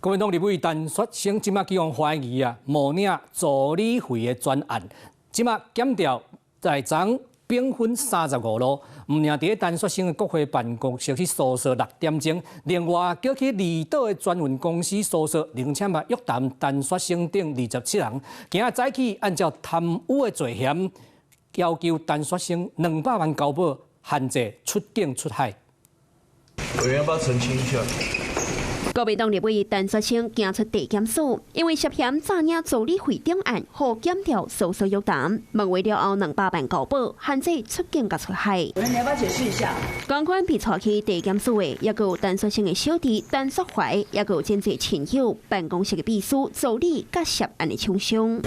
國民黨立委陳雪生這馬去予懷疑啊，冒領助理費的專案，這馬檢調在昨兵分35路，毋但佇咧陳雪生的國會辦公室去搜索6點鐘，另外叫去離島的轉運公司搜索，並且嘛約談陳雪生等27人。今仔早起按照貪污的罪嫌，要求陳雪生200萬交保，限制出境出海。委員要不要澄清一下？國民黨立委陳雪生驚出地檢署，因為涉嫌詐領助理費等案，予檢調搜索約談，問話了後200萬交保，限制出境佮出海。委員，你要不要解釋一下？仝款被帶去地檢署的，也有陳雪生的小弟陳雪懷，也有真濟親友、辦公室的秘書、助理佮涉案的廠商。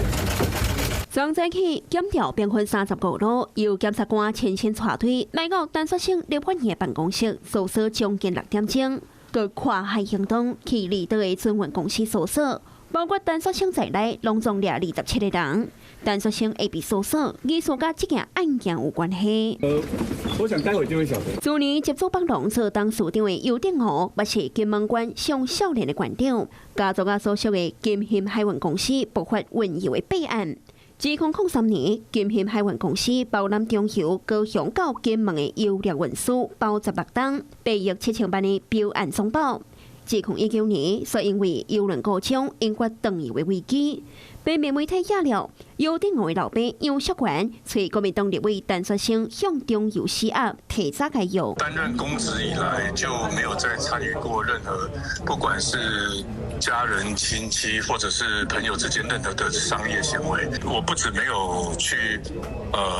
昨早起，檢調兵分35路，由檢察官親身帶隊來到陳雪生立法院辦公室，搜索將近6點鐘。閣跨海行動去離島的轉運公司搜索，包括陳雪生在內，攏總掠27個人。陳雪生會被搜索，疑似佮這件案件有關係。我想待會就會曉得。去年接做北龍做董事長的游定豪，嘛是金門縣上少年的縣長，家族仔所屬的金鑫海運公司爆發運油的弊案。2003年，金鑫海運公司包攬中油高雄到金門的油料運輸，包16噸，8億7千萬的標案總包。2019年，卻因為郵輪故障引發斷油的危機，被媒體揭料，游定豪的老爸楊淑元，揣國民黨立委陳雪生向中油施壓，提早解約。擔任公職以來就沒有再參與過任何，不管是家人、親戚或者是朋友之間任何的商業行為。我不止沒有去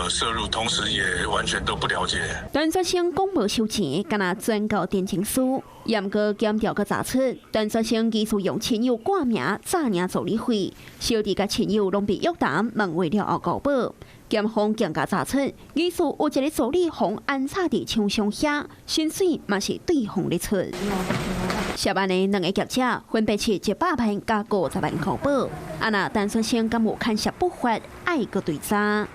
涉入，同時也完全都不了解。陳雪生講無收錢，干焦轉交陳情書，毋過檢調閣查出，陳雪生疑似用親友掛名詐領助理費，小弟佮親友攏被約談，問話了後交保。檢方更加查出，疑似有一個助理予安插佇廠商遐，薪水嘛是對方咧出。涉案的兩個業者分別是100萬佮50萬交保。啊，若陳雪生敢有牽涉不法，愛閣追查。